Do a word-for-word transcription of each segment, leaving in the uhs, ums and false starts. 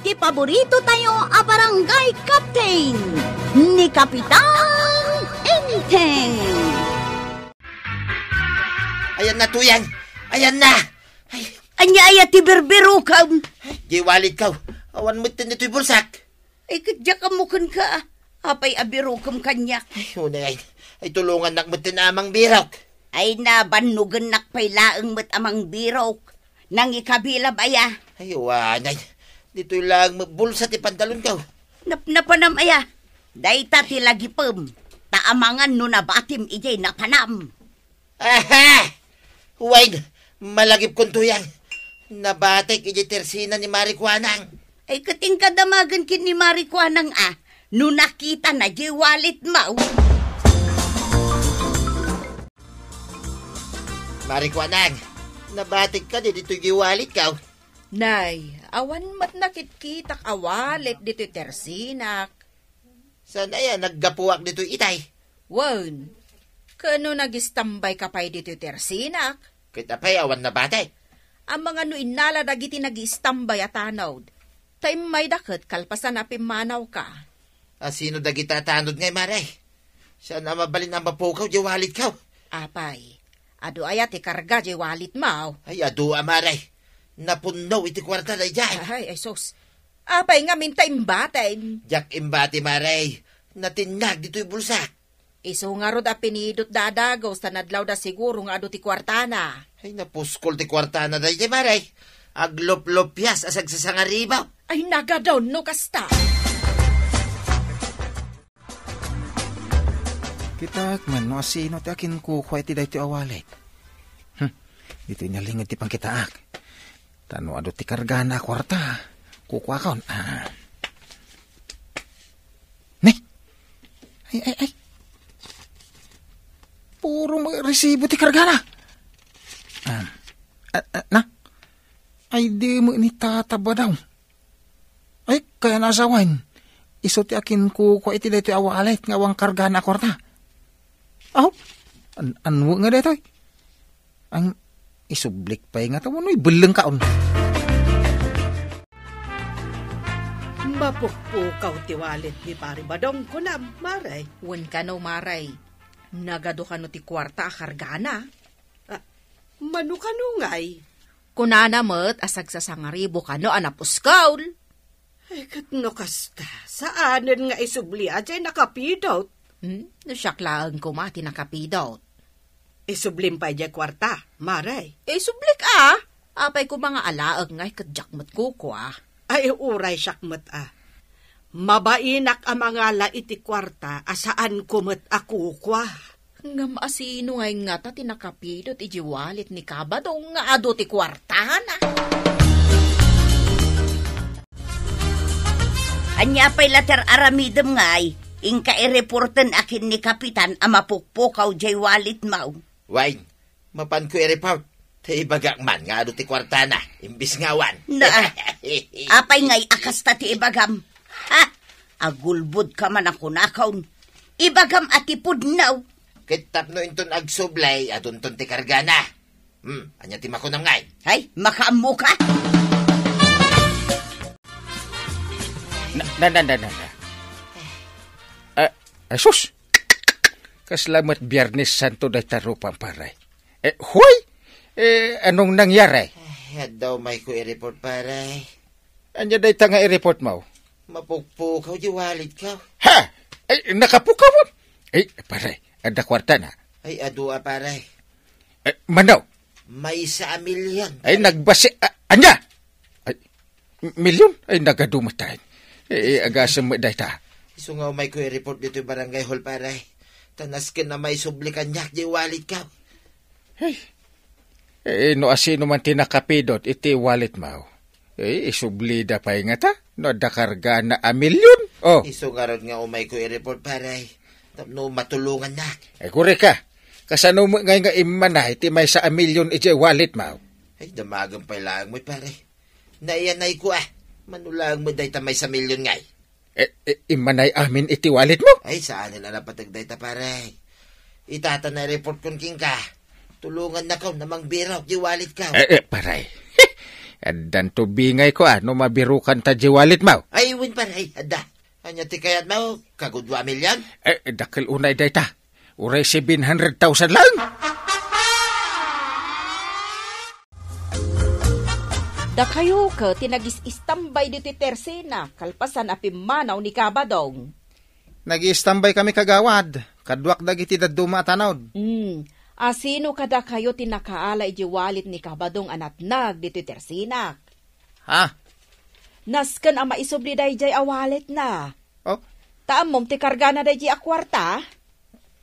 ti paborito tayo a barangay captain, ni Kapitan Enteng. Ayan na, Tuyang! Ayan na! Ay. Ania aya ti birbirokem? Ay, di wallet ko. Awan met ditoy bulsak. Ay, ket diak ammo kenka. Apay a birokem kaniak? Ay, unay, ay, ay, tulongannak met ti amangbirok. Ay, nabannogennak pay laeng met a mangbirok. Nangikabilab aya? Ay, wanay. Ditoy laeng met bulsa ti pantalonko. Napnapanam aya? Dayta ti lagipem. Ta amangan no nabatim idiay napanam. Aha! Wen, malagipkon, Tuyang. Nabatek idiay tersina ni Mari Kuanang. Ay, ket inka damagen ken ni Mari Kuanang a, no nakitana diay walletmo. Mari Kuanang, nabatek kadi ditoy walletko? Nay, awan met nakitkitak a wallet ditoy tersinak. Saan aya naggapuak ditoy itay? Wen, ket no nagistambayka pay ditoy tersinak? Ket apay awan nabatek? Amangan no innala dagiti nagistambay a tanod. Ta immayda ket kalpasan a pimmanawka. A, sino dagita a tanod ngay, Mare? Saan a mabalin a mapukaw diay walletko? Apay, adu aya ti karga diay walletmo? Ay, adu a, Mare. Napunno iti kuarta daydiay. Ay, ay, sus. Apay ngamin ta imbatem? Diak imbati, Mare. Natinnag ditoy bulsak. Isu ngarud a pinidotda a dagus ta nadlawda siguro nga adu ti kuartana. Ay, napuskol ti kuartana daydiay, Mare. Agluplupias a sagsasangaribo. Ay, nagadon no kasta. Kitaek man no asino ti akinkukua iti daytoy a wallet. Hmm, ditoy nalinged ti pangkitaak. Ta no adu ti kargana a kuarta, kukuakon. Ah. Ne? Ay, ay, ay. Puro met resibo ti kargana. Ah. Ah, ah, na? Ay, di met ni Tata Badong. Ay, kayat a sawen. Isu ti akinkukua iti daytoy a wallet nga awan kargana a kuarta. Aw, an-, anno nga daytoy? Ang isublik pay ngata wenno ibellengkaon? Mapukpukaw ti wallet ni Pari Badong, kunam, Mare. Wen kano, Mare. Nagadu kano ti kuarta a kargana? Ah, mano kano ngay? Kunana met a sagsasangaribo kano a napuskol. Ay, ket no kasta, saanen nga isubli a diay nakapidot. Hmm? No siak laeng koma ti nakapidot. Isublim pay diay kuarta, Mare. Isublik a? Apay koma nga alaek ngay ket diak met kukua. Ay, uray siak met a. Mabainak a mangala iti kuarta a saanko met a kukua. Ngem asino ngay ngata ti nakapidot iti wallet ni Kabadong nga adu ti kuartana? Ania pay la ti ar-aramidem ngay, inka ireporten a ken ni Kapitan a mapukpukaw diay walletmo. Wen, mapanko i-report. Ta ibagak man nga adu ti kuartana, imbis nga awan. Na, apay ngay a kasta ti ibagam? Ha? Agulbodka man a kunakon. Ibagam a ti pudno. Ket tapno inton agsubli, adunton ti kargana. Hmm, ania ti makunam ngay? Hay, makaammoka? Na, na, na, na, na, na. Ah, ah, sus! Kasla met Biernes Santo dayta rupam, pare. Eh, hoy! Eh, anong nangyari? Ay, adda umayko i-report, pare. Ania dayta nga i-report mo? Mapukpukaw diay walletko. Ha? Ay, nakapukaw? Ay, pare, adda kuartana? Ay, adu a, pare. Eh, mano? Maysa a milyon. Ay, nagbasi-, a-, ania? Ay, m-, milyon? Ay, nagadu met tayo. Eh, eh, agasem met dayta. Isu nga umayko i-report ditoy barangay hall, pare. Ta nasken a maisubli kaniak diay walletko. Ay. Eh, no asino man ti nakapidot iti walletmo? Eh, isublida pay ngata, no adda kargana a milyon. Oh. Isu ngarud nga umayko i-report, pare. Tapno matulongannak. Ay, kurek ka. Kasano met ngay nga immanay ti maysa a milyon idiay walletmo? Ay, damagem pay laeng met, pare. Naiyanayko, a. Mano laeng met dayta maysa milyon ngay? Eh, eh, immanay amin iti walletmo? Ay, saanen a napateg dayta, pare. Itata na i-report kon kenka. Tulongannakon a mangbirok diay walletko. Eh, eh, pare. Addanto bingayko a no mabirokanta diay walletmo. Ay, wen pare, ay, adda. Ania ti kayatmo? Kagudua a milyon? Eh, dakkel unay dayta. Uray seven hundred thousand laeng. Dakayo ket ti nagis-istambay ditoy tersena kalpasan a pimmanaw ni Kabadong. Nagistambay kami, kagawad. Kaduak dagiti dadduma a tanod. Hmm. Asino kadakayo ti nakaala iti wallet ni Kabadong a natnag ditoy tersenak? Ha? Nasken a maisubli daydiay a walletna. Oh? Ta ammom ti kargana daydiay a kuarta?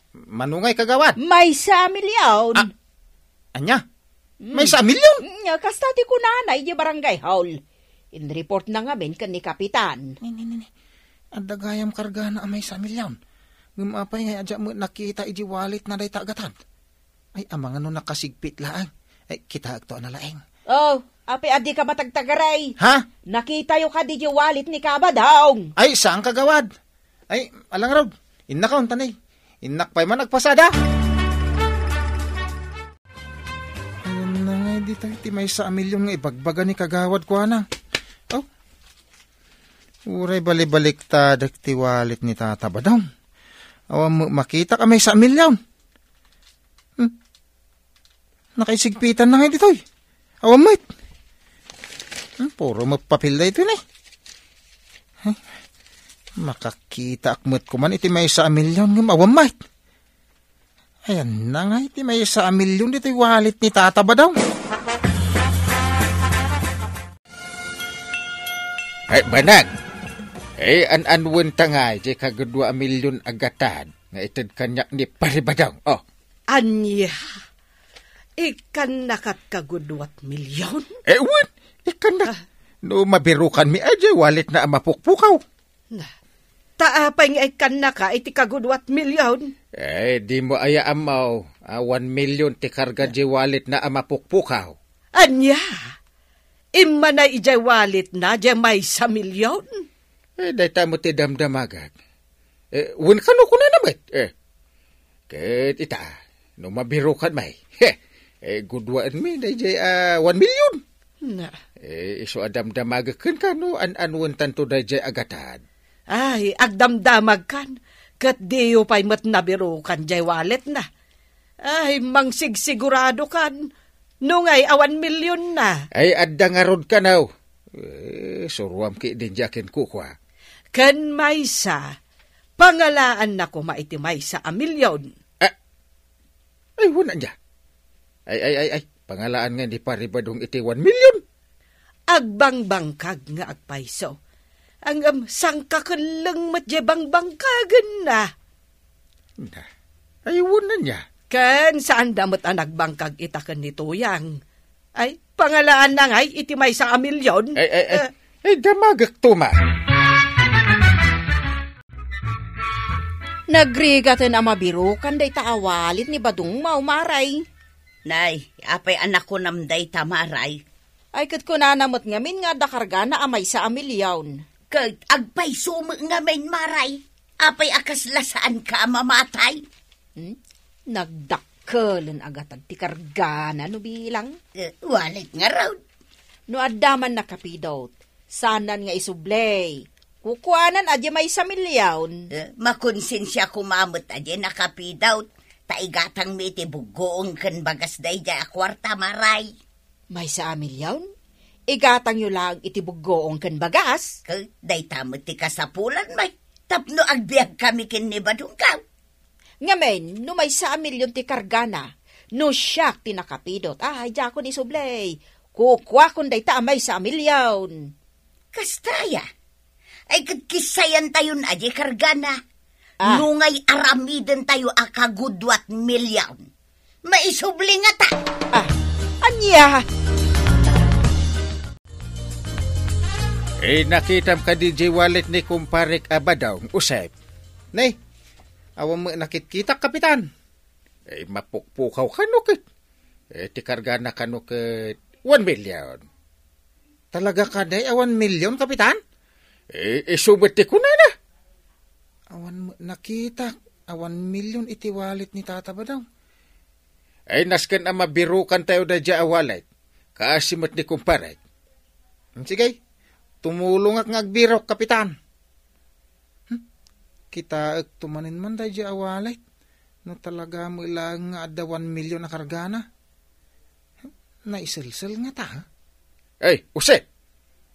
Mano ngay, kagawad? Maysa a milyon. Ah, ania? Mm. Maysa a milyon? Mm, kasta ti kunana idiay barangay hall. Inreportna ngamin ken ni Kapitan. Ni, ni, ni, ni. Adda gayam kargana a maysa a milyon. Ngem apay nga ania met nakita idiay walletna dayta a gatad? Ay, amangan no nakasigpit laeng. Ay, kitaekto a nalaeng. Oh, apay a dika matagtagaray? Ha? Nakitayo kadi diay wallet ni Kabadong? Ay, saan, kagawad? Ay, ala ngarud. Innaka untanay. Innak pay man agpasada. Ayan na nga, ditoy ti maysa a milyon nga ibagbaga ni kagawad kuana. Oh. Uray balibaliktadek ti wallet ni Tata Badong. Awan met makitak a maysa a milyon. Hmm. Nakaisigpitan na ngay ditoy. Awan met. Hmm, puro met papel daytoy ni. Ay, makakitaak met koman iti maysa a milyon ngem awan met. Ayan na nga iti maysa a milyon ditoy wallet ni Tata Badong. Ay, banag. Ay, an-anwen ta nga, iti kagudua a milyon a gatad nga ited kaniak ni Pari Badong. Oh. Ania? Ikkannakat kagudua a milyon? Eh, wen, ikkannak. Ah. No mabirokanmi, ay, diay walletna a mapukpukaw. Na, ta apay nga ikkannaka iti kagudua a milyon? Eh, dimo aya ammo a one million ti karga diay walletna a mapukpukaw. Ania? Immanay idiay walletna diay maysa a milyon? Eh, dayta met ti damdamagak. Eh, wen kano kunana met? Eh, ket ita, no mabirokanmi, he, eh, guduaenmi daydiay a one million. Na. Eh, isu a damdamagek kenka no an-anwentanto daydiay a gatad. Ay, agdamdamagkan, ket diyo pay met nabirokan diay walletna. Ay, mangsigsiguradokan, no ngay a one million na. Ay, adda ngarud kano. Eh, suroam ketdin diay a kinkukua. Ken maysa, pangalaanna koma iti maysa a milyon. Ah, ay, wen ania. Ay, ay, ay, ay, pangalaan nga ni Pari Badong iti one million. Agbangbangkag nga agpayso. Ngem, sangkakelleng met diay bangbangkagenna. Na, ay, wen ania. Ken saanda met a nagbangkag ita ken ni Tuyang. Ay, pangalaanna ngay iti maysa a milyon? Ay, ay, ay, eh, ay, damagekto man. Nagrigaten a mabirokan dayta a wallet ni Badong, Maray. Nay, apay a nakunam dayta, Maray? Ay, ket kunana met ngamin nga adda kargana a maysa a milyon. Ket agpayso met ngamin, Maray. Apay a kasla saanka a mamatay? Hmm? Nagdakkelen a gatad ti kargana no bilang. Eh, wallet ngarud. No adda man nakapidot, saanan nga isubli. Kukuanan a diay maysa a milyon. Eh, makonsensia koma met a diay nakapidot, ta igatangmi iti buggoong ken bagas daydiay a kuarta, Maray. Maysa a milyon? Igatangyo laeng iti buggoong ken bagas? Ket dayta met ti kasapulanmi tapno agbiagkami ken ni Badongko. Ngamin, no maysa a milyon ti kargana, no siak ti nakapidot, ay, diakon isubli. Kukuakon dayta a maysa a milyon. Kasta aya? Ay, ket kissayantayon a diay kargana. Ah. No ngay aramidentayo a kagudua a milyon, maisubli ngata. Ah, ania? Eh, nakitam kadi diay wallet ni kumparek a Badong, Usep? Nay, awan met nakitkitak, Kapitan. Eh, mapukpukaw kano ket. Eh, ti kargana kano ket one million. Talaga kadi a one million, Kapitan? Eh, isu met ti kunana. Awan met nakitak a one million iti wallet ni Tata Badong. Ay, nasken a mabirokantayo daydiay a wallet. Kaasi met ni kumparek. Sige, tumulongak nga agbirok, Kapitan. Hmm? Kitaek to manen man daydiay a wallet. No talaga met laeng nga adda one million a kargana. Hmm? Naiselsel ngata, ha? Ay, Jose!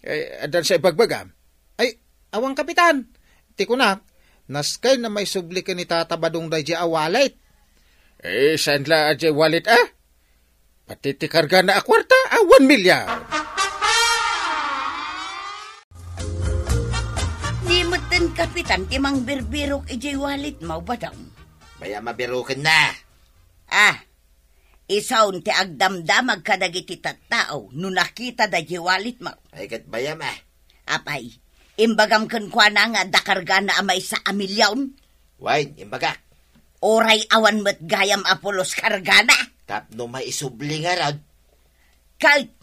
Ay, addan sa ibagbagam? Ay, awan, Kapitan. Ti kunak, naskay na maisubli ken ni Tata Badong daydiay a wallet. Eh, saan la daydiay wallet, ah? Pati ti kargana a kuarta, a one million. Di metten, Kapitan, ti mangbirbirok idiay wallet mo, Badong. Bay-am a birokenna. Ah, isun ti agdamdamag kadagiti tattao no nakitada idiay wallet mo. Ay, ket bay-am, ah. Apay, imbagam kenkuana nga adda kargana a maysa a milyon? Wen, imbagak. Uray awan met gayam a pulos kargana. Tapno maisubli ngarud. Ket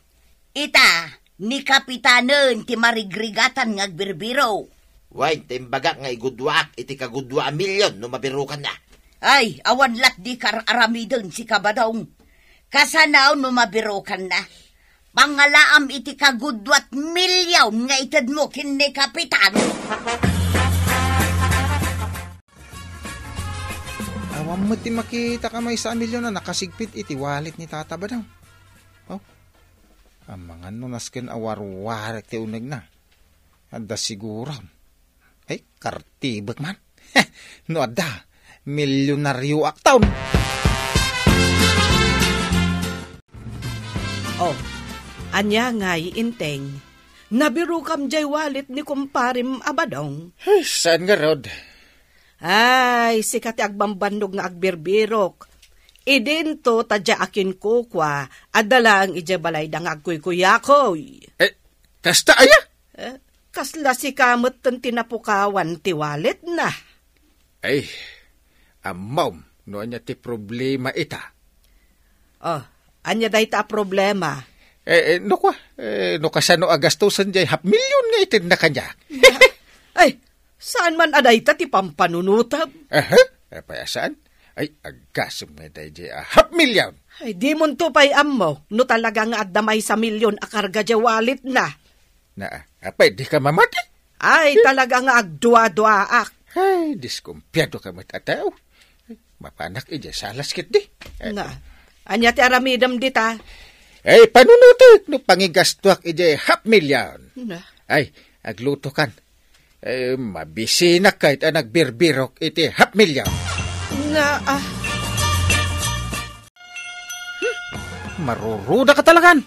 ita, ni Kapitanen ti marigrigatan nga agbirbiro. Wen, ta imbagak nga igudwaak iti kagudua a milyon no mabirokanna. Ay, awan lat di kar-aramiden, sika, Badong. Kasano no mabirokanna? Pangalaam iti kagudua a milyon nga itedmo ken ni Kapitan. Awan met ti makitak a maysa a milyon a nakasigpit iti wallet ni Tata Badong. Oh, amangan no nasken a warwarek ti unegna. Adda siguro. Ay, kartibek man. No adda, milyonarioak ton. Oh, ania ngay, Inteng? Nabirokam jay wallet ni kumparem a Badong? Ay, saan ngarud? Ay, sika ti agbambannog nga agbirbirok. Idinto ta dia a kinkukua, adda laeng idiay balayda nga agkuykuyakoy. Eh, kasta aya? Eh, kasla sika metten ti napukawan ti walletna. Ay, ammom no ania ti problema ita. Oh, ania dayta a problema? Eh, eh, no kua, eh, no kasano a gastusen jay half million nga itedna kaniak? Ay, saan man a dayta ti pampanunotem? Aha, apay a saan? Ay, aggasem nga dayjay a half million. Ay, dimonto pay ammo no talaga nga adda maysa milyon a karga jay walletna. Na, apay, dika mamati? Ay, talaga nga agdua-duaak. Ay, diskumpiado ka met a tao. Mapanak idiay salas ketdi. Eh, na, ania ti aramidem dita? Ay, panunotek no pangigastuak idiay half million. Na. Ay, aglutokan. Eh, mabisinak kayat a nagbirbirok iti half million. Nga, ah. Hmm, maruruda ka talagan.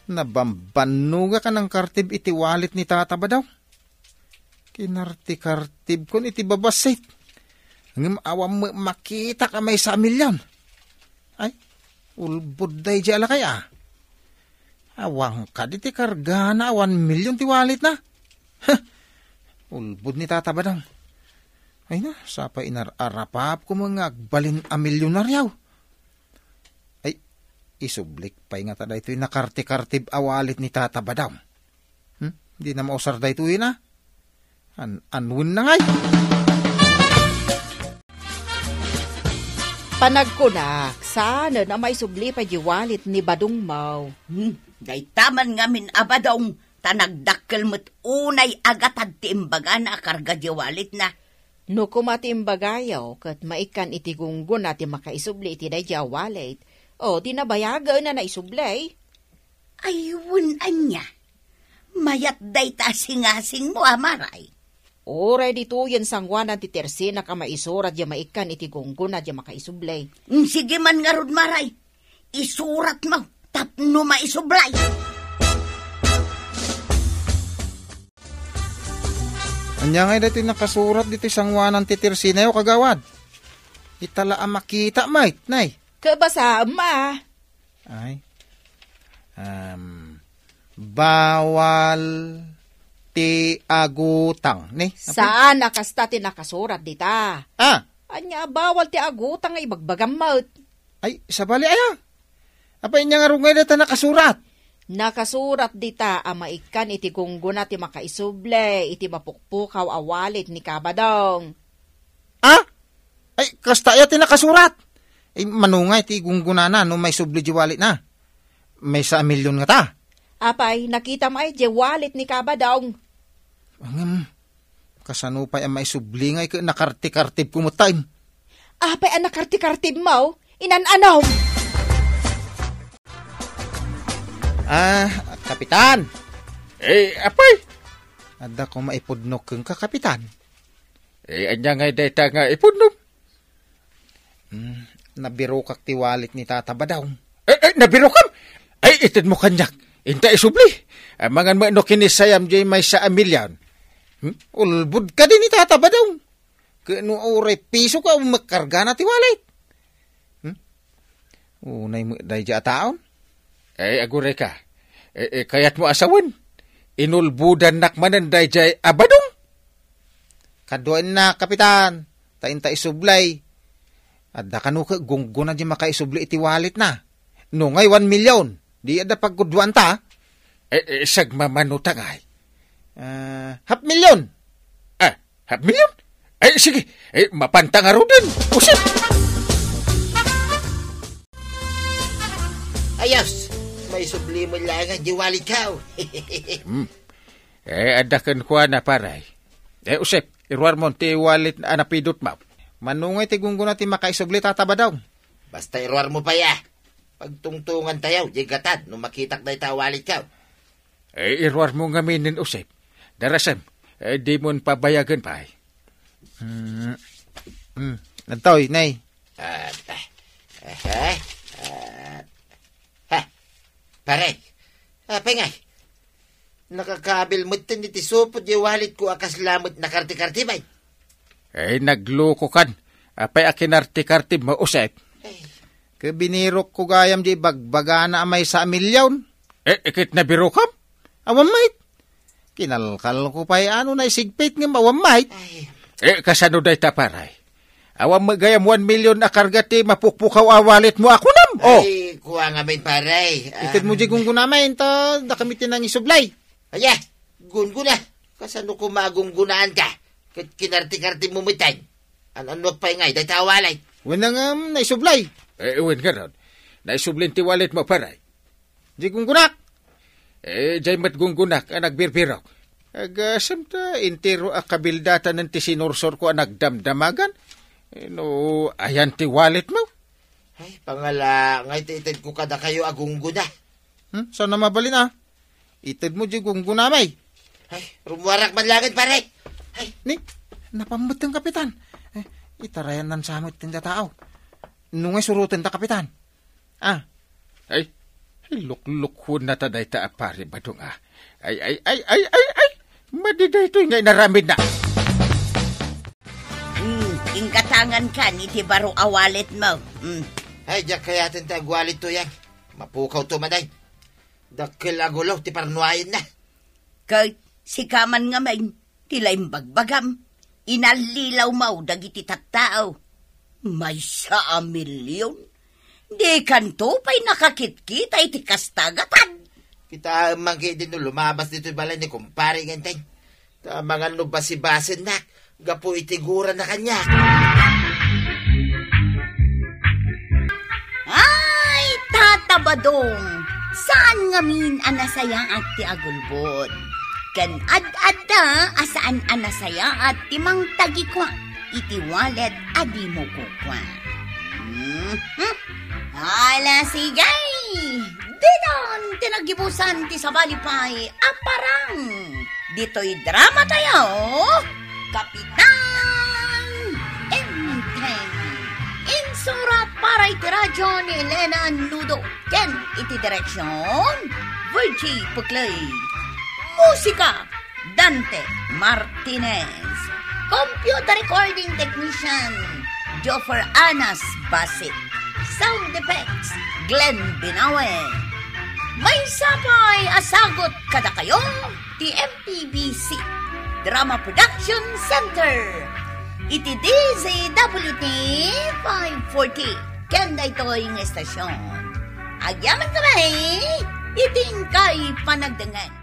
Nabambannogak a nangkartib iti wallet ni Tata Badong. Kinarti-kartibkon iti babassit. Ngem awan met makitak a maysa a milyon. Ay, ulbod daydiay a lakay, a. Awan kadi ti kargana a one million ti walletna. Huh! Ulbod ni Tata Badong. Ay na, sa pay inar-arapapko met nga agbalin a milyonaryo. Ay, isublik pay ngata daytoy nakarti-kartib a wallet ni Tata Badong. Hmm? Di na mausar daytoy na. An-, anwen na ngay? Panagkunak, saanen a maisubli pay di wallet ni Badong mo. Hmm, dayta man ngamin a Badong, ta nagdakkel met unay a gatad ti imbagana a karga di walletna. No koma ti imbagayo, ket maikkan iti gunggona ti makaisubli iti daydi a wallet, o ti nabayagen a naisubli. Ay, wen ania? Mayat dayta a singasingmo a, Maray. Uray ditoyen sangoanan ti tersinak a maisurat ya maikkan iti gunggona ti makaisubli. Mm, sige man ngarud, Maray. Isuratmo tapno maisubli. Ania ngay daytoy nakasurat ditoy sangoanan ti tersinayo, kagawad? Ita la a makita met, nay. Ket basaem, a. Ay. Em, bawal ti agutang, ni? Apay? Saan a kasta ti nakasurat dita. Ah. Ania a bawal ti agutang nga ibagbagam met? Ay, sabali aya. Apay, ania ngarud ngay dayta nakasurat? Nakasurat dita a maikkan iti gunggona ti makaisubli iti mapukpukaw a wallet ni Kabadong. Ah? Ay, kasta aya ti nakasurat? Ay, mano ngay ti gunggonana no maisubli di walletna? Maysa a milyon ngata? Apay, nakitam ay diay wallet ni Kabadong. Ngem, kasano pay a maisubli nga ket nakartikartibko met tayo? Apay a nakartikartibmo? Inan-anom? Ah, Kapitan! Eh, apay? Adda ko maipudno kenka, Kapitan. Eh, ania ngay dayta nga ipudnom? Hmm, nabirokak ti wallet ni Tata Badong. Eh, eh, nabirokam? Ay, itedmo kaniak. Inta isubli. Amangan met no kinisayam diay maysa a milyon. Hmm? Ulbod kadi ni Tata Badong. Ket no uray piso ka, awan met kargana ti wallet. Hmm? Unay met daydiay a taon? Eh, aguray ka. Eh, eh, kayatmo a sawen? Inulbodannak manen daydiay a Badong? Kaduaenna, Kapitan, ta inta isublay. Adda kano ket gunggona diay makaisubli iti walletna. No ngay one million, di adda pagguduanta? Eh, eh, sagmamano ta ngay? Ah, half million. Ah, half million? Ay, sige. Eh, mapanta ngaruden. Usit! Ayos! Maisubli met laeng diay walletko. Hmm. Eh, adda kenkuana, pare. Eh, Usep, iruarmo ti wallet a napidutmo. Mano ngay ti gunggona ti makaisubli, Tata Badong? Basta iruarmo pay, a. Pagtungtongantayo diay gatad no makitak dayta a walletko. Eh, iruarmo ngamin, Usep. Darasem, eh, dimon pabayagen pay. Hmm. Hmm. Adtoy, nay. Ah, ah, eh, eh, ah, ha, pare. Apay ngay? Nakakabil metten iti supot diay walletko a kasla met nakartikartib ay. Eh, naglukokan. Apay a kinartikartibmo, Usep? Ay. Ket binirokko gayam diay bagbagana a maysa a milyon. Eh, ket nabirokam? Awan met. Kinalkalko pay no naisigpit ngem awan met. Ay. Eh, kasano dayta, pare? Awan met gayam one million a karga ti mapukpukaw a walletmo a kunam? Oh. Ay, kua ngamin, pare. Ah. Itedmo diay gunggona, ta dakami ti nangisublay. Aya, gunggona. Kasano koma a gunggonaanka? Ket kinartikartibmo metten. An-annuak pay ngay dayta a wallet? Wen, ngem naisublay. Eh, wen ngarud. Naisubli ti walletmo, pare. Diay gunggonak. Eh, diay met gunggonak a nagbirbirok. Agasem ta, entero a kabildatanen ti sinursorko a nagdamdamagan. Eh, no, ayan ti walletmo? Ay, pangala, ngay ti itedko kadakayo a gunggona. Hmm? Saan a mabalin, a? Itedmo diay gunggona, may. Ay, rummuarak man laeng, pare. Ay. Ni, napammeten, Kapitan. Eh, itarayan nan samot ti tao. No ngay surotenta, Kapitan. Ah. Ay, ay, luklukonna ta dayta a pare Badong, a. Ay, ay, ay, ay, ay, ay. Madi daytoy nga inaramidna. Hmm, inggatangan kan iti baro a walletmo. Hmm. Ay, diak kayaten ti agwallet to yan. Mapukawto man ay. Dakkel a gulo ti parnuayenna. Ket sika man ngamin, ti la imbagbagam, inallilawmo dagiti tattao. Maysa a milyon? Dikanto pay nakakitkita iti kasta a gatad. Kitaem man ketdi no lumabas ditoy balay ni kumpare Enteng. Ta amangan no basibasennak gapu iti gurana kaniak. Ay, Tata Badong, saan ngamin a nasayaat ti agulbod. Ken ad-adda a saan a nasayaat ti mangtagikua iti wallet a dimo kukua. Mhm. Ala, sige! Ditan ti naggibusan ti sabali pay a parang. Ditoy drama tayo, Kapitan Enteng. Insurat para iti radyo ni Elena Nudo ken iti direksyon, Virgie Puclay. Musika, Dante Martinez. Computer recording technician, Joffer Anas Basit. Sound effects, Glenn Binawe. Maysa pay a sagut kadakayo ti M P B C Drama Production Center iti D Z W T five forty ken daytoy nga estasyon. Agyamankami iti inkay panagdengngeg.